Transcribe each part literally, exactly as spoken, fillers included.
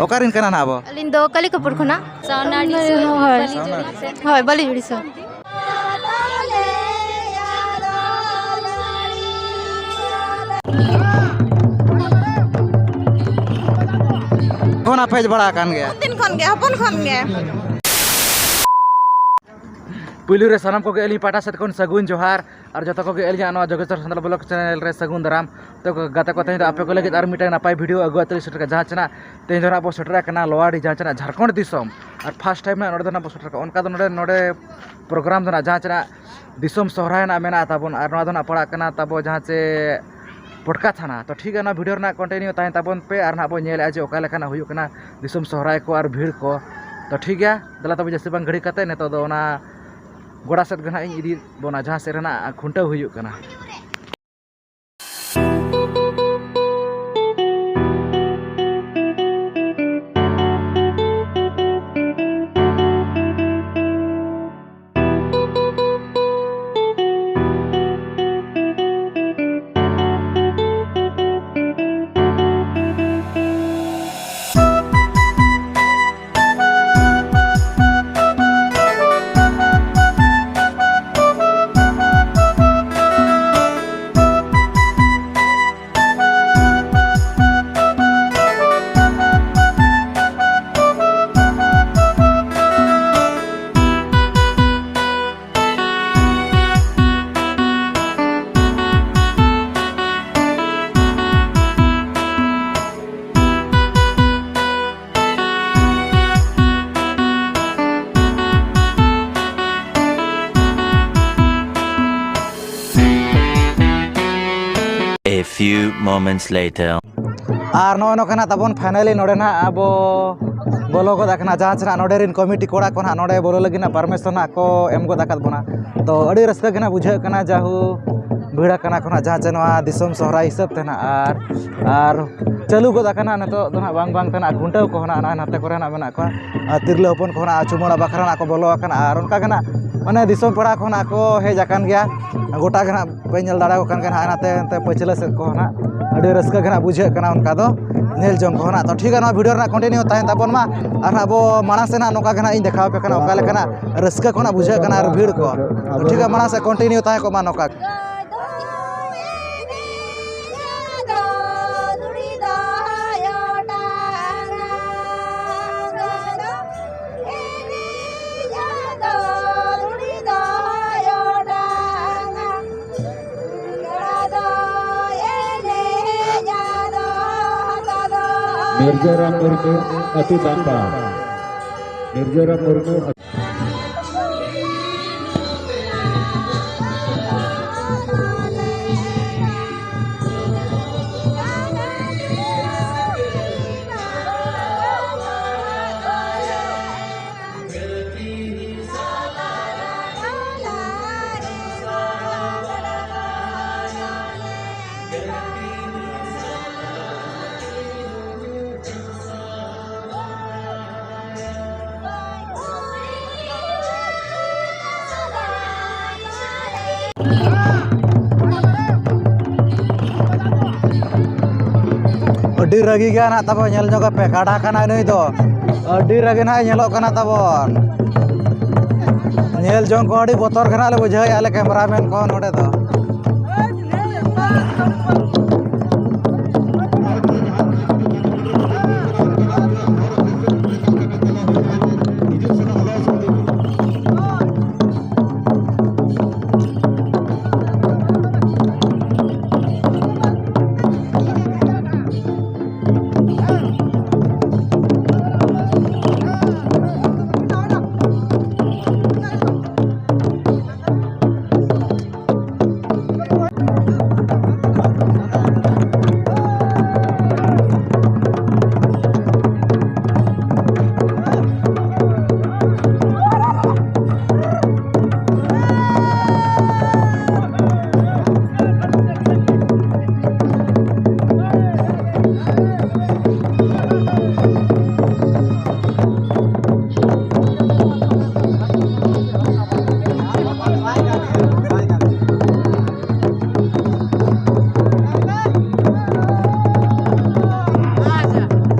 ᱚᱠᱟᱨᱮᱱ ᱠᱟᱱᱟ ᱱᱟᱦᱟᱜ ᱟᱵᱚ? ᱟᱹᱞᱤᱧ ᱫᱚ ᱠᱟᱞᱤᱠᱟᱯᱩᱨ ᱠᱷᱚᱱᱟᱜ᱾ ᱥᱟᱣᱱᱟ ᱦᱳᱭ᱾ ᱦᱳᱭ, ᱵᱟᱹᱞᱤᱡᱩᱲᱤ ᱥᱮᱫ᱾ ᱠᱷᱚᱱ ᱟᱯᱮ ᱦᱮᱡ ᱵᱟᱲᱟ ᱟᱠᱟᱱ ᱜᱮᱭᱟ? ᱫᱤᱱ ᱠᱷᱚᱱ ᱜᱮ, ᱦᱚᱯᱚᱱ ᱠᱷᱚᱱ ᱜᱮ᱾ ᱯᱩᱭᱞᱩ ᱨᱮ ᱥᱟᱱᱟᱢ ᱠᱚᱜᱮ ᱟᱹᱞᱤᱧ ᱯᱟᱦᱴᱟ ᱥᱮᱫ ᱠᱷᱚᱱ ᱥᱟᱹᱜᱩᱱ ᱡᱚᱦᱟᱨ, ᱟᱨ ᱡᱚᱛᱚ ᱠᱚᱜᱮ ᱟᱹᱞᱤᱧᱟᱜ ᱱᱚᱣᱟ ᱡᱚᱜᱮᱥᱚᱨ ᱥᱟᱱᱛᱟᱲ ᱵᱞᱚᱜ ᱪᱮᱱᱮᱞ ᱨᱮ ᱥᱟᱹᱜᱩᱱ ᱫᱟᱨᱟᱢ᱾ ᱛᱚ ᱜᱟᱛᱮ ᱠᱚ, ᱛᱮᱦᱮᱧ ᱫᱚ ᱟᱯᱮ ᱠᱚ ᱞᱟᱹᱜᱤᱫ ᱟᱨ ᱢᱤᱫᱴᱟᱝ ᱱᱟᱯᱟᱭ ᱵᱷᱤᱰᱤᱭᱳ ᱟᱹᱜᱩ ᱠᱟᱛᱮ ᱞᱤᱧ ᱥᱮᱴᱮᱨ ᱠᱟᱜᱼᱟ, ᱡᱟᱦᱟᱸ ᱪᱮ ᱱᱟᱜ ᱛᱮᱦᱮᱧ ᱫᱚ ᱱᱟᱜ ᱵᱚ ᱥᱮᱴᱮᱨ ᱟᱠᱟᱱᱟ ᱞᱳᱣᱟᱲᱤ, ᱡᱟᱦᱟᱸ ᱪᱮ ᱱᱟᱜ ᱡᱷᱟᱲᱠᱷᱚᱸᱰ ᱫᱤᱥᱚᱢ, ᱟᱨ ᱯᱷᱟᱥᱴ ᱴᱟᱭᱤᱢ ᱱᱟᱜ ᱱᱚᱰᱮ ᱫᱚ ᱱᱟᱜ ᱵᱚ ᱥᱮᱴᱮᱨ ᱠᱟᱜᱼᱟ᱾ ᱚᱱᱠᱟ ᱫᱚ ᱱᱚᱰᱮ, ᱱᱚᱰᱮ ᱯᱨᱳᱜᱨᱟᱢ ᱫᱚ ᱱᱟᱜ ᱡᱟᱦᱟᱸ ᱪᱮ ᱱᱟᱜ ᱫᱤᱥᱚᱢ ᱥᱚᱦᱨᱟᱭ ᱱᱟᱜ ᱢᱮᱱᱟᱜᱼᱟ ᱛᱟᱵᱚᱱ, ᱟᱨ ᱱᱚᱣᱟ ᱫᱚ ᱱᱟᱜ ᱯᱟᱲᱟᱜ ᱠᱟᱱᱟ ᱛᱟᱵᱚ ᱡᱟᱦᱟᱸ ᱪᱮ ᱯᱚᱴᱠᱟ ᱛᱷᱟᱱᱟ᱾ ᱛᱚ ᱴᱷᱤᱠ ᱜᱮᱭᱟ, ᱚᱱᱟ ᱵᱷᱤᱰᱤᱭᱳ ᱨᱮᱱᱟᱜ ᱠᱚᱱᱴᱤᱱᱤᱭᱩ ᱛᱟᱦᱮᱱ ᱛᱟᱵᱚᱱ ᱯᱮ, ᱟᱨ ᱱᱟᱜ ᱵᱚᱱ ᱧᱮᱞᱮᱫᱼᱟ ᱡᱮ ᱚᱠᱟ ᱞᱮᱠᱟᱱᱟᱜ ᱦᱩᱭᱩᱜ ᱠᱟᱱᱟ ᱫᱤᱥᱚᱢ ᱥᱚᱦᱨᱟᱭ ᱠᱚ ᱟᱨ ᱵᱷᱤᱲ ᱠᱚ᱾ ᱛᱚ ᱴᱷᱤᱠ ᱜᱮᱭᱟ, ᱫᱮᱞᱟ ᱛᱚᱵᱮ ᱡᱟᱹᱥᱛᱤ ᱵᱟᱝ ᱜᱷᱟᱹᱲᱤ ᱠᱟᱛᱮ ᱱᱤᱛᱚᱜ ᱫᱚ ᱚᱱᱟ ᱜᱚᱰᱟ ᱥᱮᱫ ᱜᱮ ᱱᱟᱜ ᱤᱧ ᱤᱫᱤ ᱵᱚᱱᱟ, ᱡᱟᱦᱟᱸ ᱥᱮᱫ ᱨᱮᱱᱟᱜ ᱠᱷᱩᱱᱴᱟᱹᱣ ᱦᱩᱭᱩᱜ ᱠᱟᱱᱟ᱾ A few moments later. ᱟᱨ ᱱᱚᱜᱼᱚᱭ ᱱᱚᱝᱠᱟ ᱱᱟᱜ ᱛᱟᱵᱚᱱ finally ᱱᱚᱰᱮ ᱱᱟᱜ ᱟᱵᱚ ᱵᱚᱞᱚ ᱜᱚᱫ ᱟᱠᱟᱱᱟ, ᱡᱟᱦᱟᱸ ᱪᱮ ᱱᱟᱜ ᱱᱚᱰᱮ ᱨᱮᱱ ᱠᱚᱢᱤᱴᱤ ᱠᱚᱲᱟ ᱠᱚ ᱱᱟᱜ ᱱᱚᱰᱮ ᱵᱚᱞᱚ ᱞᱟᱹᱜᱤᱫ ᱱᱟᱜ ᱯᱟᱨᱢᱤᱥᱚᱱ ᱱᱟᱜ ᱠᱚ ᱮᱢ ᱜᱚᱫ ᱟᱠᱟᱫ ᱵᱚᱱᱟ᱾ ᱛᱚ ᱟᱹᱰᱤ ᱨᱟᱹᱥᱠᱟᱹ ᱜᱮ ᱱᱟᱜ ᱵᱩᱡᱷᱟᱹᱜ ᱠᱟᱱᱟ, ᱡᱟᱦᱳ ᱵᱷᱤᱲ ᱟᱠᱟᱱᱟ ᱠᱚ ᱱᱟᱜ ᱡᱟᱦᱟᱸ ᱪᱮ ᱱᱚᱣᱟ ᱫᱤᱥᱚᱢ ᱥᱚᱦᱨᱟᱭ ᱦᱤᱥᱟᱹᱵ ᱛᱮ ᱱᱟᱜ᱾ ᱟᱨ, ᱟᱨ ᱪᱟᱹᱞᱩ ᱜᱚᱫ ᱟᱠᱟᱱᱟ ᱱᱤᱛᱚᱜ ᱫᱚ ᱱᱟᱜ ᱵᱟᱝ ᱵᱟᱝ ᱛᱮ ᱱᱟᱜ ᱠᱷᱩᱱᱴᱟᱹᱣ ᱠᱚᱦᱚᱸ ᱱᱟᱜ ᱱᱟᱛᱮ ᱠᱚᱨᱮ ᱱᱟᱜ ᱢᱮᱱᱟᱜ ᱠᱚᱣᱟ᱾ ᱟᱨ ᱛᱤᱨᱞᱟᱹ ᱦᱚᱯᱚᱱ ᱠᱚᱦᱚᱸ ᱱᱟᱜ ᱪᱩᱢᱟᱹᱲᱟ ᱵᱟᱠᱷᱨᱟ ᱱᱟᱜ ᱠᱚ ᱵᱚᱞᱚ ᱟᱠᱟᱱᱟ, ᱟᱨ ᱚᱱᱠᱟ ᱜᱮ ᱱᱟᱜ ᱢᱟᱱᱮ ᱫᱤᱥᱚᱢ ᱯᱮᱲᱟ ᱠᱚᱦᱚᱸ ᱱᱟᱜ ᱠᱚ ᱦᱮᱡ ᱟᱠᱟᱱ ᱜᱮᱭᱟ᱾ ᱜᱚᱴᱟ ᱜᱮ ᱱᱟᱜ ᱯᱮ ᱧᱮᱞ ᱫᱟᱲᱮᱭᱟᱠᱚ ᱠᱟᱱ ᱜᱮᱭᱟ ᱱᱟᱜ ᱱᱟᱛᱮ, ᱱᱟᱛᱮ ᱯᱟᱹᱪᱷᱞᱟᱹ ᱥᱮᱫ ᱠᱚᱦᱚᱸ ᱱᱟᱜ ᱟᱹᱰᱤ ᱨᱟᱹᱥᱠᱟᱹ ᱜᱮ ᱱᱟᱜ ᱵᱩᱡᱷᱟᱹᱜ ᱠᱟᱱᱟ ᱚᱱᱠᱟ ᱫᱚ᱾ ᱧᱮᱞ ᱡᱚᱝ ᱠᱚ ᱱᱟᱜ᱾ ᱛᱚ ᱴᱷᱤᱠ ᱜᱮᱭᱟ, ᱱᱚᱣᱟ ᱵᱷᱤᱰᱤᱭᱳ ᱨᱮᱱᱟᱜ ᱠᱚᱱᱴᱤᱱᱤᱭᱩ ᱛᱟᱦᱮᱱ ᱛᱟᱵᱚᱱ ᱢᱟ᱾ ᱟᱨ ᱟᱵᱚ ᱢᱟᱲᱟᱝ ᱥᱮᱫ ᱱᱟᱜ ᱱᱚᱝᱠᱟ ᱜᱮ ᱱᱟᱜ ᱤᱧ ᱫᱮᱠᱷᱟᱣ ᱟᱯᱮ ᱠᱟᱱᱟ ᱚᱠᱟ ᱞᱮᱠᱟᱱᱟᱜ ᱨᱟᱹᱥᱠᱟᱹ ᱠᱚ ᱱᱟᱜ ᱵᱩᱡᱷᱟᱹᱜ ᱠᱟᱱᱟ ᱟᱨ ᱵᱷᱤᱲ ᱠᱚ᱾ ᱛᱚ ᱴᱷᱤᱠ ᱜᱮᱭᱟ, ᱢᱟᱲᱟᱝ ᱥᱮᱫ ᱠᱚᱱᱴᱤᱱᱤᱭᱩ ᱛᱟᱦᱮᱸ ᱠᱚᱜ ᱢᱟ ᱱᱚᱝᱠᱟ ᱜᱮ᱾ ᱢᱤᱨᱡᱟᱨᱟᱢ ᱢᱩᱨᱢᱩ, ᱟᱹᱛᱩ ᱫᱟᱢᱵᱟ᱾ ᱢᱤᱨᱡᱟᱨᱟᱢ ᱢᱩᱨᱢᱩ᱾ ᱟᱹᱰᱤ ᱨᱟᱹᱜᱤ ᱜᱮ ᱱᱟᱦᱟᱜ ᱛᱟᱵᱚ, ᱧᱮᱞ ᱧᱚᱜ ᱟᱯᱮ, ᱠᱟᱰᱟ ᱠᱟᱱᱟᱭ ᱱᱩᱭ ᱫᱚ᱾ ᱟᱹᱰᱤ ᱨᱟᱹᱜᱤ ᱱᱟᱦᱟᱜ ᱧᱮᱞᱚᱜ ᱠᱟᱱᱟ ᱛᱟᱵᱚᱱ᱾ ᱧᱮᱞ ᱡᱚᱝ ᱠᱚ ᱟᱹᱰᱤ ᱵᱚᱛᱚᱨ ᱜᱮ ᱱᱟᱦᱟᱜ ᱞᱮ ᱵᱩᱡᱷᱟᱹᱣᱮᱫᱼᱟ ᱟᱞᱮ ᱠᱮᱢᱮᱨᱟᱢᱮᱱ ᱠᱚ ᱱᱚᱰᱮ ᱫᱚ᱾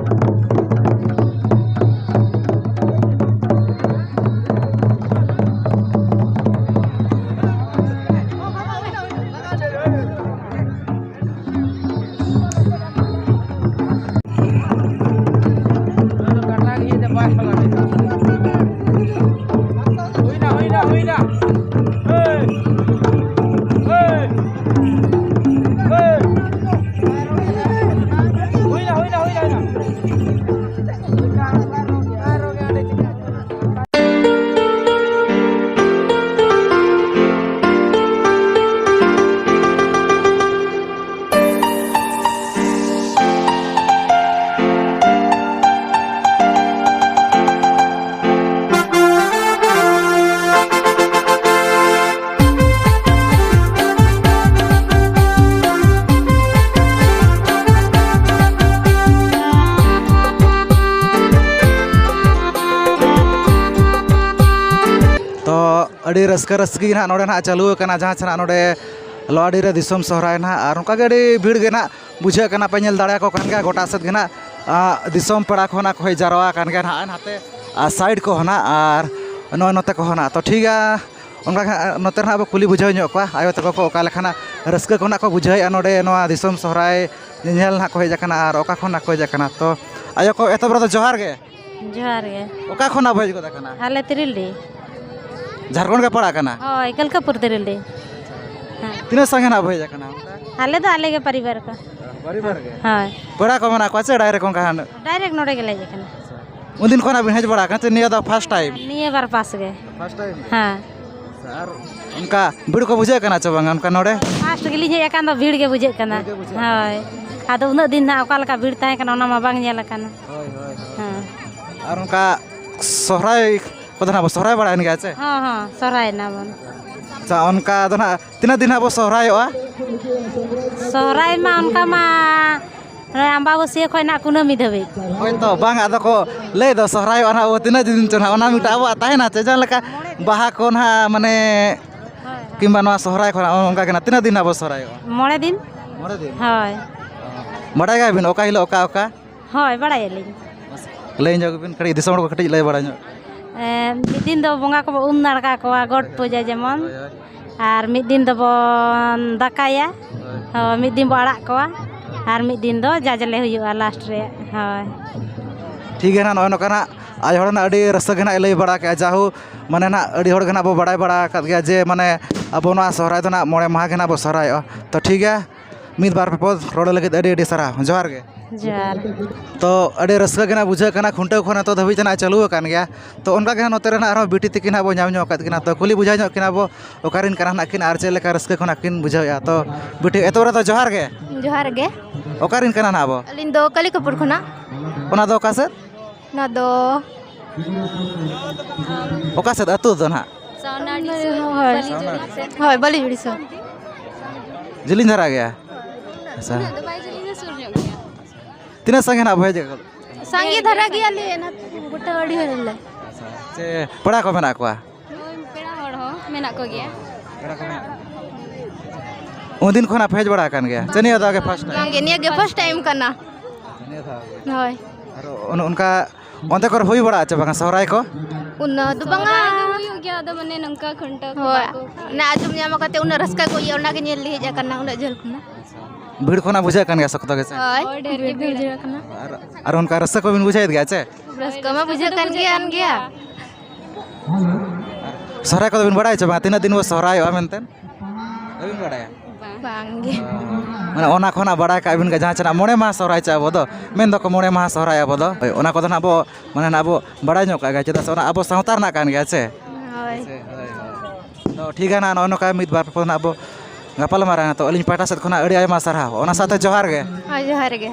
ᱟᱹᱰᱤ ᱨᱟᱹᱥᱠᱟᱹ ᱨᱟᱹᱥᱠᱤ ᱜᱮ ᱱᱟᱦᱟᱜ ᱱᱚᱰᱮ ᱱᱟᱦᱟᱜ ᱪᱟᱹᱞᱩ ᱟᱠᱟᱱᱟ, ᱡᱟᱦᱟᱸ ᱥᱮ ᱱᱟᱦᱟᱜ ᱱᱚᱰᱮ ᱞᱚᱣᱟᱰᱤ ᱨᱮ ᱫᱤᱥᱚᱢ ᱥᱚᱦᱨᱟᱭ ᱱᱟᱦᱟᱜ, ᱟᱨ ᱚᱱᱠᱟ ᱜᱮ ᱟᱹᱰᱤ ᱵᱷᱤᱲ ᱜᱮ ᱱᱟᱦᱟᱜ ᱵᱩᱡᱷᱟᱹᱜ ᱠᱟᱱᱟ᱾ ᱯᱮ ᱧᱮᱞ ᱫᱟᱲᱮᱭᱟᱠᱚ ᱠᱟᱱ ᱜᱮᱭᱟ, ᱜᱚᱴᱟ ᱥᱮᱫ ᱜᱮ ᱱᱟᱦᱟᱜ, ᱟ, ᱫᱤᱥᱚᱢ ᱯᱮᱲᱟ ᱠᱚ ᱱᱟᱦᱟᱜ ᱠᱚ ᱦᱮᱡ ᱡᱟᱨᱣᱟ ᱟᱠᱟᱱ ᱜᱮᱭᱟ ᱱᱟᱦᱟᱜ, ᱱᱟᱛᱮ, ᱟ, ᱥᱟᱭᱤᱰ ᱠᱚ ᱱᱟᱦᱟᱜ, ᱟᱨ ᱱᱚᱜᱼᱚᱭ ᱱᱚᱛᱮ ᱠᱚ ᱱᱟᱦᱟᱜ᱾ ᱛᱚ ᱴᱷᱤᱠ ᱜᱮᱭᱟ, ᱚᱱᱠᱟ ᱜᱮ ᱱᱟᱦᱟᱜ ᱱᱚᱛᱮ ᱨᱮ ᱱᱟᱦᱟᱜ ᱵᱚ ᱠᱩᱞᱤ ᱵᱩᱡᱷᱟᱹᱣ ᱧᱚᱜ ᱠᱚᱣᱟ, ᱟᱭᱳ ᱛᱟᱠᱚ ᱠᱚ ᱚᱠᱟ ᱞᱮᱠᱟ ᱱᱟᱦᱟᱜ ᱨᱟᱹᱥᱠᱟᱹ ᱠᱚ ᱱᱟᱦᱟᱜ ᱠᱚ ᱵᱩᱡᱷᱟᱹᱣᱮᱫᱼᱟ ᱱᱚᱰᱮ ᱱᱚᱣᱟ ᱫᱤᱥᱚᱢ ᱥᱚᱦᱨᱟᱭ ᱧᱮᱧᱮᱞ ᱱᱟᱦᱟᱜ ᱠᱚ ᱦᱮᱡ ᱟᱠᱟᱱᱟ, ᱟᱨ ᱚᱠᱟ ᱠᱷᱚᱱ ᱱᱟᱦᱟᱜ ᱠᱚ ᱦᱮᱡ ᱟᱠᱟᱱᱟ᱾ ᱛᱚ ᱟᱭᱳ ᱠᱚ, ᱮᱛᱚᱦᱚᱵ ᱨᱮᱫᱚ ᱡᱚᱦᱟᱨ ᱜᱮ᱾ ᱡᱚᱦᱟᱨ ᱜᱮ᱾ ᱚᱠᱟ ᱠᱷᱚᱱᱟᱜ ᱵᱚ ᱦᱮᱡ ᱜᱚᱫ ᱟᱠᱟᱱᱟ? ᱟᱞᱮ ᱛᱤᱨᱤᱞᱰᱤ᱾ ᱡᱷᱟᱲᱠᱷᱚᱸᱰ ᱜᱮ ᱯᱟᱲᱟᱜ ᱠᱟᱱᱟ? ᱦᱳᱭ, ᱠᱟᱞᱠᱟᱯᱩᱨ ᱛᱤᱨᱤᱞᱰᱤ᱾ ᱦᱮᱸ᱾ ᱛᱤᱱᱟᱹᱜ ᱥᱟᱸᱜᱮ ᱱᱟᱜ ᱵᱚ ᱦᱮᱡ ᱟᱠᱟᱱᱟ ᱚᱱᱠᱟ? ᱟᱞᱮ ᱫᱚ ᱟᱞᱮ ᱜᱮ ᱯᱚᱨᱤᱵᱟᱨ ᱠᱚ᱾ ᱯᱚᱨᱤᱵᱟᱨ ᱜᱮ? ᱦᱳᱭ᱾ ᱯᱮᱲᱟ ᱠᱚ ᱢᱮᱱᱟᱜ ᱠᱚᱣᱟ ᱪᱮ direct ᱚᱱᱠᱟ ᱦᱟᱸᱜ? Direct ᱱᱚᱰᱮ ᱜᱮᱞᱮ ᱦᱮᱡ ᱟᱠᱟᱱᱟ᱾ ᱩᱱᱫᱤᱱ ᱠᱷᱚᱱᱟᱜ ᱵᱤᱱ ᱦᱮᱡ ᱵᱟᱲᱟ ᱟᱠᱟᱱᱟ ᱪᱮ ᱱᱤᱭᱟᱹ ᱫᱚ first time? ᱱᱤᱭᱟᱹ ᱵᱟᱨ ᱯᱟᱥ ᱜᱮ᱾ First time? ᱦᱮᱸ᱾ ᱟᱨ ᱚᱱᱠᱟ ᱵᱷᱤᱲ ᱠᱚ ᱵᱩᱡᱷᱟᱹᱜ ᱠᱟᱱᱟ ᱪᱮ ᱵᱟᱝᱟ ᱚᱱᱠᱟ ᱱᱚᱰᱮ? First ᱜᱮᱞᱤᱧ ᱦᱮᱡ ᱟᱠᱟᱱ ᱫᱚ ᱵᱷᱤᱲ ᱜᱮ ᱵᱩᱡᱷᱟᱹᱜ ᱠᱟᱱᱟ᱾ ᱵᱷᱤᱲ ᱜᱮ ᱵᱩᱡᱷᱟᱹᱜ ᱠᱟᱱᱟ᱾ ᱦᱳᱭ᱾ ᱟᱫᱚ ᱩᱱᱟᱹᱜ ᱫᱤᱱ ᱱᱟᱜ ᱚᱠᱟ ᱞᱮᱠᱟ ᱵᱷᱤᱲ ᱛᱟᱦᱮᱸ ᱠᱟᱱᱟ ᱚᱱᱟ ᱢᱟ ᱵᱟᱝ ᱧᱮᱞ ᱟᱠᱟᱱᱟ᱾ ᱦᱳᱭ, ᱦᱳᱭ, ᱦᱳᱭ᱾ ᱦᱮᱸ᱾ ᱟᱨ ᱚᱱᱠᱟ ᱥᱚᱦᱨᱟᱭ ᱠᱚᱫᱚ ᱱᱟᱜ ᱵᱚ ᱥᱚᱦᱨᱟᱭ ᱵᱟᱲᱟᱭᱮᱱ ᱜᱮᱭᱟ ᱪᱮ? ᱦᱚᱸ, ᱦᱚᱸ, ᱥᱚᱦᱨᱟᱭ ᱮᱱᱟ ᱵᱚᱱ᱾ ᱟᱪᱪᱷᱟ, ᱚᱱᱠᱟ ᱫᱚ ᱱᱟᱜ ᱛᱤᱱᱟᱹᱜ ᱫᱤᱱ ᱦᱟᱸᱜ ᱵᱚ ᱥᱚᱦᱨᱟᱭᱚᱜᱼᱟ? ᱥᱚᱦᱨᱟᱭ ᱢᱟ ᱚᱱᱠᱟ ᱢᱟ ᱱᱚᱜᱼᱚᱭ ᱟᱢᱵᱟᱵᱟᱹᱥᱭᱟᱹ ᱠᱷᱚᱱ ᱱᱟᱜ ᱠᱩᱱᱟᱹᱢᱤ ᱫᱷᱟᱹᱵᱤᱡ᱾ ᱦᱳᱭ ᱛᱚ, ᱵᱟᱝ, ᱟᱫᱚ ᱠᱚ ᱞᱟᱹᱭ ᱫᱚ ᱥᱚᱦᱨᱟᱭᱚᱜᱼᱟ ᱱᱟᱜ ᱵᱚ ᱛᱤᱱᱟᱹᱜ ᱫᱤᱱ ᱪᱚ ᱱᱟᱜ, ᱚᱱᱟ ᱢᱤᱫᱴᱟᱝ ᱟᱵᱚᱣᱟᱜ ᱛᱟᱦᱮᱱᱟ ᱪᱮ, ᱡᱟᱦᱟᱸ ᱞᱮᱠᱟ ᱵᱟᱦᱟ ᱠᱚ ᱱᱟᱜ ᱢᱟᱱᱮ ᱠᱤᱝᱵᱟ ᱱᱚᱣᱟ ᱥᱚᱦᱨᱟᱭ ᱠᱷᱚᱱᱟᱜ ᱚᱱᱠᱟ ᱜᱮ ᱱᱟᱜ ᱛᱤᱱᱟᱹᱜ ᱫᱤᱱ ᱱᱟᱜ ᱵᱚ ᱥᱚᱦᱨᱟᱭᱚᱜᱼᱟ? ᱢᱚᱬᱮ ᱫᱤᱱ᱾ ᱢᱚᱬᱮ ᱫᱤᱱ? ᱦᱳᱭ᱾ ᱵᱟᱰᱟᱭ ᱜᱮᱭᱟᱵᱤᱱ ᱚᱠᱟ ᱦᱤᱞᱳᱜ ᱚᱠᱟ ᱚᱠᱟ? ᱦᱳᱭ, ᱵᱟᱲᱟᱭᱟᱞᱤᱧ᱾ ᱞᱟᱹᱭ ᱧᱚᱜ ᱵᱤᱱ ᱠᱟᱹᱴᱤᱡ, ᱫᱤᱥᱚᱢ ᱦᱚᱲ ᱠᱚ ᱠᱟᱹᱴᱤᱡ ᱞᱟᱹᱭ ᱵᱟᱲᱟ ᱧᱚᱜ᱾ ᱮ, ᱢᱤᱫ ᱫᱤᱱ ᱫᱚ ᱵᱚᱸᱜᱟ ᱠᱚᱵᱚ ᱩᱢ ᱱᱟᱲᱠᱟ ᱠᱚᱣᱟ, ᱜᱚᱴ ᱯᱩᱡᱟᱹ ᱡᱮᱢᱚᱱ᱾ ᱦᱳᱭ, ᱦᱳᱭ᱾ ᱟᱨ ᱢᱤᱫ ᱫᱤᱱ ᱫᱚᱵᱚᱱ ᱫᱟᱠᱟᱭᱟ᱾ ᱦᱳᱭ᱾ ᱦᱳᱭ, ᱢᱤᱫ ᱫᱤᱱ ᱵᱚ ᱟᱲᱟᱜ ᱠᱚᱣᱟ᱾ ᱟᱨ ᱢᱤᱫ ᱫᱤᱱ ᱫᱚ ᱡᱟᱡᱽᱞᱮ ᱦᱩᱭᱩᱜᱼᱟ last ᱨᱮ᱾ ᱦᱳᱭ᱾ ᱴᱷᱤᱠ ᱜᱮᱭᱟ ᱱᱟᱜ, ᱱᱚᱜᱼᱚᱭ ᱱᱚᱝᱠᱟ ᱱᱟᱜ ᱟᱭᱳ ᱦᱚᱲ ᱱᱟᱜ ᱟᱹᱰᱤ ᱨᱟᱹᱥᱠᱟᱹ ᱜᱮ ᱱᱟᱜ ᱮ ᱞᱟᱹᱭ ᱵᱟᱲᱟ ᱠᱮᱜᱼᱟ᱾ ᱡᱟᱦᱳ, ᱢᱟᱱᱮ ᱱᱟᱜ ᱟᱹᱰᱤ ᱦᱚᱲ ᱜᱮ ᱱᱟᱜ ᱵᱚ ᱵᱟᱲᱟᱭ ᱵᱟᱲᱟ ᱟᱠᱟᱫ ᱜᱮᱭᱟ ᱡᱮ ᱢᱟᱱᱮ ᱟᱵᱚ ᱱᱚᱣᱟ ᱥᱚᱦᱨᱟᱭ ᱫᱚ ᱱᱟᱜ ᱢᱚᱬᱮ ᱢᱟᱦᱟ ᱜᱮ ᱱᱟᱜ ᱵᱚ ᱥᱚᱦᱨᱟᱭᱚᱜᱼᱟ᱾ ᱛᱚ ᱴᱷᱤᱠ ᱜᱮᱭᱟ, ᱢᱤᱫ ᱵᱟᱨ ᱯᱮ ᱯᱚᱫ ᱨᱚᱲ ᱞᱟᱹᱜᱤᱫ ᱟᱹᱰᱤ ᱟᱹᱰᱤ ᱥᱟᱨᱦᱟᱣ᱾ ᱡᱚᱦᱟᱨ ᱜᱮ᱾ ᱡᱚᱦᱟᱨ᱾ ᱛᱚ ᱟᱹᱰᱤ ᱨᱟᱹᱥᱠᱟᱹ ᱜᱮ ᱱᱟᱜ ᱵᱩᱡᱷᱟᱹᱜ ᱠᱟᱱᱟ, ᱠᱷᱩᱱᱴᱟᱹᱣ ᱠᱷᱚᱱ ᱱᱤᱛᱚᱜ ᱫᱷᱟᱹᱵᱤᱡ ᱛᱮ ᱱᱟᱜ ᱪᱟᱹᱞᱩ ᱟᱠᱟᱱ ᱜᱮᱭᱟ᱾ ᱛᱚ ᱚᱱᱠᱟ ᱜᱮ ᱱᱟᱜ ᱱᱚᱛᱮ ᱨᱮ ᱱᱟᱜ ᱟᱨᱦᱚᱸ ᱵᱤᱴᱤ ᱛᱤᱠᱤᱱ ᱱᱟᱜ ᱵᱚ ᱧᱟᱢ ᱧᱚᱜ ᱟᱠᱟᱫ ᱠᱤᱱᱟ, ᱛᱚ ᱠᱩᱞᱤ ᱵᱩᱡᱷᱟᱹᱣ ᱧᱚᱜ ᱠᱤᱱᱟ ᱵᱚ ᱚᱠᱟᱨᱮᱱ ᱠᱟᱱᱟ ᱱᱟᱜ ᱠᱤᱱ ᱟᱨ ᱪᱮᱫ ᱞᱮᱠᱟ ᱨᱟᱹᱥᱠᱟᱹ ᱠᱷᱚᱱᱟᱜ ᱠᱤᱱ ᱵᱩᱡᱷᱟᱹᱣᱮᱫᱼᱟ᱾ ᱛᱚ ᱵᱤᱴᱤ, ᱮᱛᱚᱦᱚᱵ ᱨᱮᱫᱚ ᱡᱚᱦᱟᱨ ᱜᱮ᱾ ᱡᱚᱦᱟᱨ ᱜᱮ᱾ ᱚᱠᱟᱨᱮᱱ ᱠᱟᱱᱟ ᱱᱟᱜ ᱵᱚ? ᱟᱹᱞᱤᱧ ᱫᱚ ᱠᱟᱞᱤᱠᱟᱯᱩᱨ ᱠᱷᱚᱱᱟᱜ᱾ ᱚᱱᱟ ᱫᱚ ᱚᱠᱟ ᱥᱮᱫ? ᱚᱱᱟ ᱫᱚ ᱚᱠᱟ ᱥᱮᱫ ᱟᱹᱛᱩ ᱫᱚ ᱱᱟᱜ? ᱦᱳᱭ᱾ ᱦᱳᱭ, ᱵᱟᱹᱞᱤᱡᱩᱲᱤ ᱥᱩᱨ᱾ ᱡᱤᱞᱤᱧ ᱫᱷᱟᱨᱟ ᱜᱮᱭᱟ᱾ ᱟᱪᱪᱷᱟ᱾ ᱩᱱᱟᱹᱜ ᱫᱚ ᱵᱟᱭ ᱡᱤᱞᱤᱧᱟ, ᱥᱩᱨ ᱧᱚᱜ ᱜᱮᱭᱟ᱾ ᱛᱤᱱᱟᱹᱜ ᱥᱟᱸᱜᱮ ᱱᱟᱜ ᱵᱷᱟᱹᱭ ᱡᱟᱠᱚ? ᱥᱟᱸᱜᱮ ᱫᱷᱟᱨᱟ ᱜᱮᱭᱟᱞᱮ, ᱮᱱᱟ ᱜᱚᱴᱟ ᱟᱹᱰᱤ ᱦᱚᱲ ᱞᱮ᱾ ᱟᱪᱪᱷᱟ᱾ ᱪᱮ ᱯᱮᱲᱟ ᱠᱚ ᱢᱮᱱᱟᱜ ᱠᱚᱣᱟ? ᱦᱳᱭ, ᱯᱮᱲᱟ ᱦᱚᱲ ᱦᱚᱸ᱾ ᱢᱮᱱᱟᱜ ᱠᱚᱜᱮᱭᱟ᱾ ᱩᱱᱫᱤᱱ ᱠᱷᱚᱱᱟᱜ ᱯᱮ ᱦᱮᱡ ᱵᱟᱲᱟ ᱟᱠᱟᱱ ᱜᱮᱭᱟ ᱥᱮ ᱱᱤᱭᱟᱹ ᱫᱷᱟᱣ ᱜᱮ ᱯᱷᱟᱥᱴ ᱴᱟᱭᱤᱢ? ᱵᱟᱝᱜᱮ, ᱱᱤᱭᱟᱹ ᱜᱮ ᱯᱷᱟᱥᱴ ᱴᱟᱭᱤᱢ ᱠᱟᱱᱟ᱾ ᱱᱤᱭᱟᱹ ᱫᱷᱟᱣ ᱜᱮ? ᱦᱳᱭ᱾ ᱟᱨ ᱚᱱ- ᱚᱱᱠᱟ ᱚᱱᱛᱮ ᱠᱚᱨᱮ ᱦᱩᱭ ᱵᱟᱲᱟᱜᱼᱟ ᱪᱮ ᱵᱟᱝᱟ ᱥᱚᱦᱨᱟᱭ ᱠᱚ? ᱩᱱᱟᱹᱜ ᱫᱚ ᱵᱟᱝᱟ᱾ ᱥᱚᱦᱨᱟᱭ ᱫᱚ ᱦᱩᱭᱩᱜ ᱜᱮᱭᱟ, ᱟᱫᱚ ᱢᱟᱱᱮ ᱱᱚᱝᱠᱟ ᱠᱷᱩᱱᱴᱟᱹᱣ ᱠᱚ ᱦᱳᱭ᱾ ᱵᱟᱠᱚ ᱚᱱᱟ ᱟᱸᱡᱚᱢ ᱧᱟᱢ ᱠᱟᱛᱮ ᱩᱱᱟᱹᱜ ᱨᱟᱹᱥᱠᱟᱹ ᱠᱚ ᱤᱭᱟᱹ, ᱚᱱᱟᱜᱮ ᱧᱮᱞ ᱞᱮ ᱦᱮᱡ ᱟᱠᱟᱱᱟ ᱩᱱᱟᱹᱜ ᱡᱷᱟᱹᱞ ᱠᱷᱚᱱᱟᱜ᱾ ᱵᱷᱤᱲ ᱠᱷᱚᱱᱟᱜ ᱵᱩᱡᱷᱟᱹᱜ ᱠᱟᱱ ᱜᱮᱭᱟ ᱥᱚᱠᱛᱚ ᱜᱮ ᱥᱮ? ᱦᱳᱭ᱾ ᱦᱳᱭ, ᱰᱷᱮᱨ ᱜᱮ ᱵᱷᱤᱲ ᱟᱠᱟᱱᱟ᱾ ᱟᱨ, ᱟᱨ ᱚᱱᱠᱟ ᱨᱟᱹᱥᱠᱟᱹ ᱠᱚᱵᱤᱱ ᱵᱩᱡᱷᱟᱹᱣᱮᱫ ᱜᱮᱭᱟ ᱪᱮ? ᱨᱟᱹᱥᱠᱟᱹ ᱢᱟ ᱵᱩᱡᱷᱟᱹᱜ ᱠᱟᱱ ᱜᱮᱭᱟ᱾ ᱥᱚᱦᱨᱟᱭ ᱠᱚᱫᱚ ᱵᱤᱱ ᱵᱟᱲᱟᱭᱟ ᱪᱮ ᱵᱟᱝ? ᱛᱤᱱᱟᱹᱜ ᱫᱤᱱ ᱵᱚ ᱥᱚᱦᱨᱟᱭᱚᱜᱼᱟ ᱢᱮᱱᱛᱮ? ᱵᱟᱹᱵᱤᱱ ᱵᱟᱲᱟᱭᱟ? ᱵᱟᱝ ᱜᱮ᱾ ᱢᱟᱱᱮ ᱚᱱᱟ ᱠᱷᱚᱱᱟᱜ ᱵᱟᱲᱟᱭ ᱠᱟᱜ ᱵᱤᱱ ᱡᱟᱦᱟᱸ ᱪᱮ ᱱᱟᱜ ᱢᱚᱬᱮ ᱢᱟᱦᱟ ᱥᱚᱦᱨᱟᱭ ᱪᱮ ᱟᱵᱚ ᱫᱚ, ᱢᱮᱱ ᱫᱚᱠᱚ ᱢᱚᱬᱮ ᱢᱟᱦᱟ ᱥᱚᱦᱨᱟᱭ ᱟᱵᱚ ᱫᱚ᱾ ᱦᱳᱭ, ᱚᱱᱟ ᱠᱚᱫᱚ ᱱᱟᱜ ᱵᱚ, ᱢᱟᱱᱮ ᱱᱟᱜ ᱵᱚ ᱵᱟᱲᱟᱭ ᱧᱚᱜ ᱠᱟᱜ ᱜᱮᱭᱟ, ᱪᱮᱫᱟᱜ ᱥᱮ ᱚᱱᱟ ᱟᱵᱚ ᱥᱟᱶᱛᱟ ᱨᱮᱱᱟᱜ ᱠᱟᱱ ᱜᱮᱭᱟ ᱪᱮ? ᱦᱳᱭ᱾ ᱦᱳᱭ, ᱦᱳᱭ᱾ ᱛᱚ ᱴᱷᱤᱠ ᱜᱮᱭᱟ ᱱᱟᱜ, ᱱᱚᱜᱼᱚ ᱱᱚᱝᱠᱟ ᱢᱤᱫ ᱵᱟᱨ ᱯᱚᱫ ᱱᱟᱜ ᱵᱚ ᱜᱟᱯᱟᱞ ᱢᱟᱨᱟᱝᱟ᱾ ᱛᱚ ᱟᱹᱞᱤᱧ ᱯᱟᱦᱴᱟ ᱥᱮᱫ ᱠᱷᱚᱱᱟᱜ ᱟᱹᱰᱤ ᱟᱭᱢᱟ ᱥᱟᱨᱦᱟᱣ, ᱚᱱᱟ ᱥᱟᱶᱛᱮ ᱡᱚᱦᱟᱨ ᱜᱮ᱾ ᱦᱳᱭ, ᱡᱚᱦᱟᱨ ᱜᱮ᱾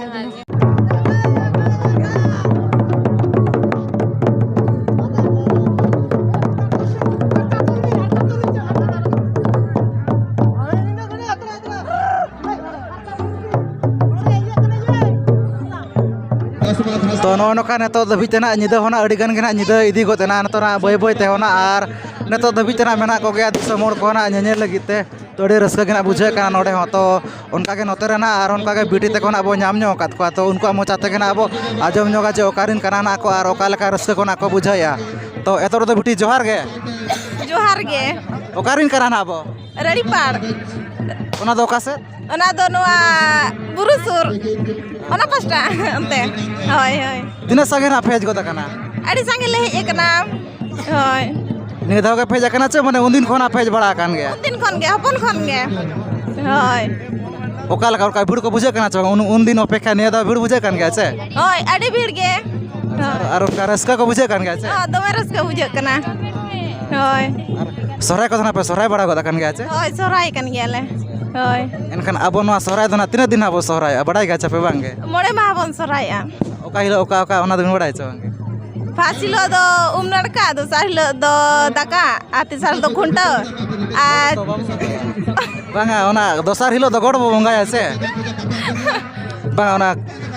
ᱛᱚ ᱱᱚᱜᱼᱚ ᱱᱚᱝᱠᱟ ᱱᱤᱛᱚᱜ ᱫᱷᱟᱹᱵᱤᱡ ᱛᱮ ᱱᱟᱜ ᱧᱤᱫᱟᱹ ᱦᱚᱸ ᱱᱟᱜ ᱟᱹᱰᱤ ᱜᱟᱱ ᱜᱮ ᱱᱟᱜ ᱧᱤᱫᱟᱹ ᱤᱫᱤ ᱜᱚᱫ ᱮᱱᱟ, ᱱᱤᱛᱚᱜ ᱱᱟᱜ ᱵᱟᱹᱭ ᱵᱟᱹᱭ ᱛᱮ ᱦᱚᱸ ᱱᱟᱜ, ᱟᱨ ᱱᱤᱛᱚᱜ ᱫᱷᱟᱹᱵᱤᱡ ᱛᱮ ᱱᱟᱜ ᱢᱮᱱᱟᱜ ᱠᱚᱜᱮᱭᱟ ᱫᱤᱥᱚᱢ ᱦᱚᱲ ᱠᱚ ᱱᱟᱜ ᱧᱮᱧᱮᱞ ᱞᱟᱹᱜᱤᱫ ᱛᱮ᱾ ᱛᱚ ᱟᱹᱰᱤ ᱨᱟᱹᱥᱠᱟᱹ ᱜᱮ ᱱᱟᱜ ᱵᱩᱡᱷᱟᱹᱜ ᱠᱟᱱᱟ ᱱᱚᱰᱮ ᱦᱚᱸ᱾ ᱛᱚ ᱚᱱᱠᱟ ᱜᱮ ᱱᱚᱛᱮ ᱨᱮ ᱱᱟᱜ ᱟᱨ ᱚᱱᱠᱟ ᱜᱮ ᱵᱤᱴᱤ ᱛᱟᱠᱚ ᱱᱟᱜ ᱵᱚ ᱧᱟᱢ ᱧᱚᱜ ᱟᱠᱟᱫ ᱠᱚᱣᱟ, ᱛᱚ ᱩᱱᱠᱩᱣᱟᱜ ᱢᱚᱪᱟ ᱛᱮᱜᱮ ᱱᱟᱜ ᱵᱚ ᱟᱸᱡᱚᱢ ᱧᱚᱜᱟ ᱡᱮ ᱚᱠᱟᱨᱮᱱ ᱠᱟᱱᱟ ᱱᱟᱜ ᱠᱚ ᱟᱨ ᱚᱠᱟ ᱞᱮᱠᱟ ᱨᱟᱹᱥᱠᱟᱹ ᱠᱚ ᱱᱟᱜ ᱠᱚ ᱵᱩᱡᱷᱟᱹᱣᱮᱫᱼᱟ᱾ ᱛᱚ ᱮᱛᱚᱦᱚᱵ ᱨᱮᱫᱚ ᱵᱤᱴᱤ ᱡᱚᱦᱟᱨ ᱜᱮ᱾ ᱡᱚᱦᱟᱨ ᱜᱮ᱾ ᱚᱠᱟᱨᱮᱱ ᱠᱟᱱᱟ ᱱᱟᱜ ᱵᱚ? ᱨᱟᱹᱲᱤᱯᱟᱲ᱾ ᱚᱱᱟ ᱫᱚ ᱚᱠᱟ ᱥᱮᱫ? ᱚᱱᱟ ᱫᱚ ᱱᱚᱣᱟ ᱵᱩᱨᱩ ᱥᱩᱨ, ᱚᱱᱟ ᱯᱟᱥᱴᱟ ᱚᱱᱛᱮ᱾ ᱦᱳᱭ, ᱦᱳᱭ᱾ ᱛᱤᱱᱟᱹᱜ ᱥᱟᱸᱜᱮ ᱱᱟᱜ ᱯᱮ ᱦᱮᱡ ᱜᱚᱫ ᱟᱠᱟᱱᱟ? ᱟᱹᱰᱤ ᱥᱟᱸᱜᱮ ᱞᱮ ᱦᱮᱡ ᱟᱠᱟᱱᱟ᱾ ᱦᱳᱭ᱾ ᱱᱤᱭᱟᱹ ᱫᱷᱟᱣ ᱜᱮ ᱯᱮ ᱦᱮᱡ ᱟᱠᱟᱱᱟ ᱪᱮ ᱢᱟᱱᱮ ᱩᱱᱫᱤᱱ ᱠᱷᱚᱱᱟᱜ ᱯᱮ ᱦᱮᱡ ᱵᱟᱲᱟ ᱟᱠᱟᱱ ᱜᱮᱭᱟ? ᱩᱱᱫᱤᱱ ᱠᱷᱚᱱ ᱜᱮ, ᱦᱚᱯᱚᱱ ᱠᱷᱚᱱ ᱜᱮ᱾ ᱦᱳᱭ᱾ ᱚᱠᱟ ᱞᱮᱠᱟ ᱚᱱᱠᱟ ᱵᱷᱤᱲ ᱠᱚ ᱵᱩᱡᱷᱟᱹᱜ ᱠᱟᱱᱟ ᱪᱮ ᱵᱟᱝ? ᱩᱱ, ᱩᱱᱫᱤᱱ ᱚᱯᱮᱠᱷᱟ ᱱᱤᱭᱟᱹ ᱫᱷᱟᱣ ᱵᱷᱤᱲ ᱵᱩᱡᱷᱟᱹᱜ ᱠᱟᱱ ᱜᱮᱭᱟ ᱪᱮ? ᱦᱳᱭ, ᱟᱹᱰᱤ ᱵᱷᱤᱲ ᱜᱮ᱾ ᱟᱨ, ᱟᱨ ᱚᱱᱠᱟ ᱨᱟᱹᱥᱠᱟᱹ ᱠᱚ ᱵᱩᱡᱷᱟᱹᱜ ᱠᱟᱱ ᱜᱮᱭᱟ ᱪᱮ? ᱦᱚᱸ, ᱫᱚᱢᱮ ᱨᱟᱹᱥᱠᱟᱹ ᱵᱩᱡᱷᱟᱹᱜ ᱠᱟᱱᱟ᱾ ᱦᱳᱭ᱾ ᱥᱚᱦᱨᱟᱭ ᱠᱚᱫᱚ ᱱᱟᱜ ᱯᱮ ᱥᱚᱦᱨᱟᱭ ᱵᱟᱲᱟ ᱜᱚᱫ ᱟᱠᱟᱱ ᱜᱮᱭᱟ ᱪᱮ? ᱦᱳᱭ, ᱥᱚᱦᱨᱟᱭ ᱠᱟᱱ ᱜᱮᱭᱟᱞᱮ᱾ ᱦᱳᱭ᱾ ᱮᱱᱠᱷᱟᱱ ᱟᱵᱚ ᱱᱚᱣᱟ ᱥᱚᱦᱨᱟᱭ ᱫᱚ ᱱᱟᱜ ᱛᱤᱱᱟᱹᱜ ᱫᱤᱱ ᱱᱟᱜ ᱵᱚ ᱥᱚᱦᱨᱟᱭᱚᱜᱼᱟ, ᱵᱟᱲᱟᱭ ᱜᱮᱭᱟ ᱪᱮ ᱯᱮ ᱵᱟᱝ ᱜᱮ? ᱢᱚᱬᱮ ᱢᱟᱦᱟ ᱵᱚᱱ ᱥᱚᱦᱨᱟᱭᱚᱜᱼᱟ᱾ ᱚᱠᱟ ᱦᱤᱞᱳᱜ ᱚᱠᱟ ᱚᱠᱟ, ᱚᱱᱟ ᱫᱚᱵᱤᱱ ᱵᱟᱲᱟᱭᱟ ᱪᱮ ᱵᱟᱝ ᱜᱮ? ᱯᱷᱟᱥ ᱦᱤᱞᱳᱜ ᱫᱚ ᱩᱢ ᱱᱟᱲᱠᱟ, ᱫᱚᱥᱟᱨ ᱦᱤᱞᱳᱜ ᱫᱚ ᱫᱟᱠᱟ, ᱟᱨ ᱛᱮᱥᱟᱨ ᱦᱤᱞᱳᱜ ᱫᱚ ᱠᱷᱩᱱᱴᱟᱹᱣ᱾ ᱟᱨ ᱵᱟᱝᱟ, ᱚᱱᱟ ᱫᱚᱥᱟᱨ ᱦᱤᱞᱳᱜ ᱫᱚ ᱜᱚᱰ ᱵᱚ ᱵᱚᱸᱜᱟᱭᱟ ᱥᱮ? ᱵᱟᱝᱟ, ᱚᱱᱟ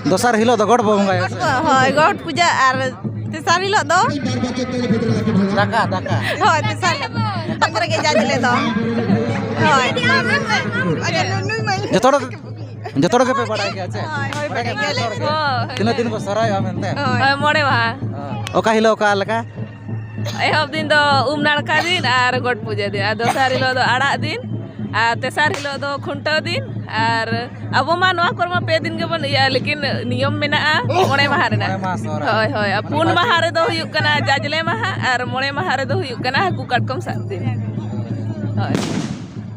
ᱫᱚᱥᱟᱨ ᱦᱤᱞᱳᱜ ᱫᱚ ᱜᱚᱰ ᱵᱚ ᱵᱚᱸᱜᱟᱭᱟ ᱥᱮ? ᱦᱳᱭ, ᱜᱚᱰ ᱯᱩᱡᱟᱹ ᱟᱨ ᱛᱮᱥᱟᱨ ᱦᱤᱞᱳᱜ ᱫᱚ ᱫᱟᱠᱟ ᱫᱟᱠᱟ ᱦᱳᱭ ᱛᱮᱥᱟᱨ ᱦᱤᱞᱳᱜ ᱛᱟᱨᱯᱚᱨᱮ ᱜᱮ ᱡᱟᱡᱽᱞᱮ ᱫᱚ ᱦᱳᱭ ᱟᱪᱪᱷᱟ ᱱᱩᱭ ᱢᱟᱹᱭ ᱡᱚᱛᱚ ᱦᱚᱲ ᱡᱚᱛᱚ ᱦᱚᱲ ᱜᱮᱯᱮ ᱵᱟᱲᱟᱭ ᱜᱮᱭᱟ ᱪᱮ? ᱦᱳᱭ ᱦᱳᱭ ᱵᱟᱲᱟᱭ ᱜᱮᱭᱟ ᱯᱮ ᱡᱚᱛᱚ ᱦᱚᱲ ᱜᱮ? ᱦᱳᱭ᱾ ᱛᱤᱱᱟᱹᱜ ᱫᱤᱱ ᱠᱚ ᱥᱚᱦᱨᱟᱭᱚᱜᱼᱟ ᱢᱮᱱᱛᱮ? ᱦᱳᱭ ᱦᱳᱭ ᱢᱚᱬᱮ ᱢᱟᱦᱟ᱾ ᱚᱠᱟ ᱦᱤᱞᱳᱜ ᱚᱠᱟ ᱞᱮᱠᱟ? ᱮᱦᱚᱵ ᱫᱤᱱ ᱫᱚ ᱩᱢ ᱱᱟᱲᱠᱟ ᱫᱤᱱ ᱟᱨ ᱜᱚᱴ ᱯᱩᱡᱟᱹ ᱫᱤᱱ ᱟᱨ ᱫᱚᱥᱟᱨ ᱦᱤᱞᱳᱜ ᱫᱚ ᱟᱲᱟᱜ ᱫᱤᱱ ᱟᱨ ᱛᱮᱥᱟᱨ ᱦᱤᱞᱳᱜ ᱫᱚ ᱠᱷᱩᱱᱴᱟᱹᱣ ᱫᱤᱱ ᱟᱨ ᱟᱵᱚ ᱢᱟ ᱱᱚᱣᱟ ᱠᱚᱨᱮ ᱢᱟ ᱯᱮ ᱫᱤᱱ ᱜᱮᱵᱚᱱ ᱤᱭᱟᱹᱜᱼᱟ ᱞᱮᱠᱤᱱ ᱱᱤᱭᱚᱢ ᱢᱮᱱᱟᱜᱼᱟ ᱢᱚᱬᱮ ᱢᱟᱦᱟ ᱨᱮᱱᱟᱜ᱾ ᱢᱚᱬᱮ ᱢᱟᱦᱟ ᱥᱚᱦᱨᱟᱭ᱾ ᱦᱳᱭ ᱦᱳᱭ ᱟᱨ ᱯᱩᱱ ᱢᱟᱦᱟ ᱨᱮᱫᱚ ᱦᱩᱭᱩᱜ ᱠᱟᱱᱟ ᱡᱟᱡᱽᱞᱮ ᱢᱟᱦᱟ ᱟᱨ ᱢᱚᱬᱮ ᱢᱟᱦᱟ ᱨᱮᱫᱚ ᱦᱩᱭᱩᱜ ᱠᱟᱱᱟ ᱦᱟᱹᱠᱩ ᱠᱟᱴᱠᱚᱢ ᱥᱟᱵ ᱫᱤᱱ᱾ ᱦᱳᱭ᱾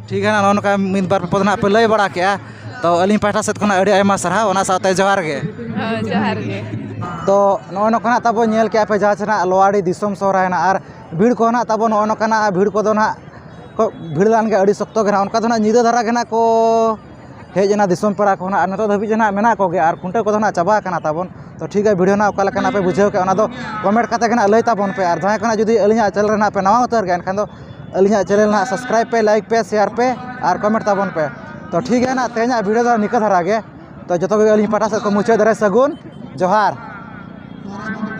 ᱴᱷᱤᱠ ᱜᱮᱭᱟ ᱱᱚᱜᱼᱚ ᱱᱚᱝᱠᱟ ᱢᱤᱫ ᱵᱟᱨ ᱯᱚᱫ ᱱᱟᱦᱟᱜ ᱯᱮ ᱞᱟᱹᱭ ᱵᱟᱲᱟ ᱠᱮᱜᱼᱟ᱾ ᱛᱚ ᱟᱹᱞᱤᱧ ᱯᱟᱦᱴᱟ ᱥᱮᱫ ᱠᱷᱚᱱᱟᱜ ᱟᱹᱰᱤ ᱟᱭᱢᱟ ᱥᱟᱨᱦᱟᱣ ᱚᱱᱟ ᱥᱟᱶᱛᱮ ᱡᱚᱦᱟᱨ ᱜᱮ᱾ ᱦᱳᱭ ᱡᱚᱦᱟᱨ ᱜᱮ᱾ ᱛᱚ ᱱᱚᱜᱼᱚ ᱱᱚᱝᱠᱟ ᱱᱟᱜ ᱛᱟᱵᱚ ᱧᱮᱞ ᱠᱮᱜᱼᱟ ᱯᱮ ᱡᱟᱦᱟᱸ ᱥᱮᱱᱟᱜ ᱞᱳᱣᱟᱲᱤ ᱫᱤᱥᱚᱢ ᱥᱚᱦᱨᱟᱭ ᱱᱟᱜ ᱟᱨ ᱵᱷᱤᱲ ᱠᱚ ᱱᱟᱜ ᱛᱟᱵᱚ ᱱᱚᱜᱼᱚ ᱱᱚᱝᱠᱟᱱᱟᱜ ᱵᱷᱤᱲ ᱠᱚᱫᱚ ᱱᱟᱜ ᱠᱚ ᱵᱷᱤᱲ ᱞᱮᱱ ᱜᱮ ᱟᱹᱰᱤ ᱥᱚᱠᱛᱚ ᱜᱮ ᱱᱟᱜ ᱚᱱᱠᱟ ᱫᱚ ᱱᱟᱜ ᱧᱤᱫᱟᱹ ᱫᱷᱟᱨᱟ ᱜᱮ ᱱᱟᱜ ᱠᱚ ᱦᱮᱡ ᱮᱱᱟ ᱫᱤᱥᱚᱢ ᱯᱮᱲᱟ ᱠᱚ ᱱᱟᱜ ᱟᱨ ᱱᱤᱛᱚᱜ ᱫᱷᱟᱹᱵᱤᱡ ᱡᱮ ᱱᱟᱜ ᱢᱮᱱᱟᱜ ᱠᱚᱜᱮ ᱟᱨ ᱠᱷᱩᱱᱴᱟᱹᱣ ᱠᱚᱫᱚ ᱱᱟᱜ ᱪᱟᱵᱟ ᱟᱠᱟᱱᱟ ᱛᱟᱵᱚᱱ᱾ ᱛᱚ ᱴᱷᱤᱠ ᱜᱮᱭᱟ ᱵᱷᱤᱰᱤᱭᱳ ᱱᱟᱜ ᱚᱠᱟ ᱞᱮᱠᱟᱱᱟᱜ ᱯᱮ ᱵᱩᱡᱷᱟᱹᱣ ᱠᱮᱜᱼᱟ ᱚᱱᱟ ᱫᱚ ᱠᱚᱢᱮᱱᱴ ᱠᱟᱛᱮ ᱜᱮ ᱱᱟᱜ ᱞᱟᱹᱭ ᱛᱟᱵᱚᱱ ᱯᱮ ᱟᱨ ᱡᱟᱦᱟᱸᱭ ᱠᱚ ᱱᱟᱜ ᱡᱩᱫᱤ ᱟᱹᱞᱤᱧᱟᱜ ᱪᱮᱱᱮᱞ ᱨᱮ ᱱᱟᱜ ᱯᱮ ᱱᱟᱣᱟ ᱩᱛᱟᱹᱨ ᱜᱮᱭᱟ ᱮᱱᱠᱷᱟᱱ ᱫᱚ ᱟᱹᱞᱤᱧᱟᱜ ᱪᱮᱱᱮᱞ ᱱᱟᱜ ᱥᱟᱵᱥᱠᱨᱟᱭᱤᱵ ᱯᱮ ᱞᱟᱭᱤᱠ ᱯᱮ ᱥᱮᱭᱟᱨ ᱯᱮ ᱟᱨ ᱠᱚᱢᱮᱱᱴ ᱛᱟᱵᱚᱱ ᱯᱮ᱾ ᱛᱚ ᱴᱷᱤᱠ ᱜᱮᱭᱟ ᱱᱟᱜ ᱛᱮᱦᱮᱧᱟᱜ ᱵᱷᱤᱰᱤᱭᱳ ᱫᱚ ᱱᱤᱠᱟᱹ ᱫᱷᱟᱨᱟ ᱜᱮ᱾ ᱛᱚ ᱡᱚᱛᱚ ᱠᱚᱜᱮ ᱟᱹᱞᱤᱧ ᱯᱟᱦᱴᱟ ᱥᱮᱫ ᱠᱷᱚᱱ ᱢᱩᱪᱟᱹᱫ ᱨᱮ ᱥᱟᱹᱜᱩᱱ ᱡᱚᱦᱟᱨ᱾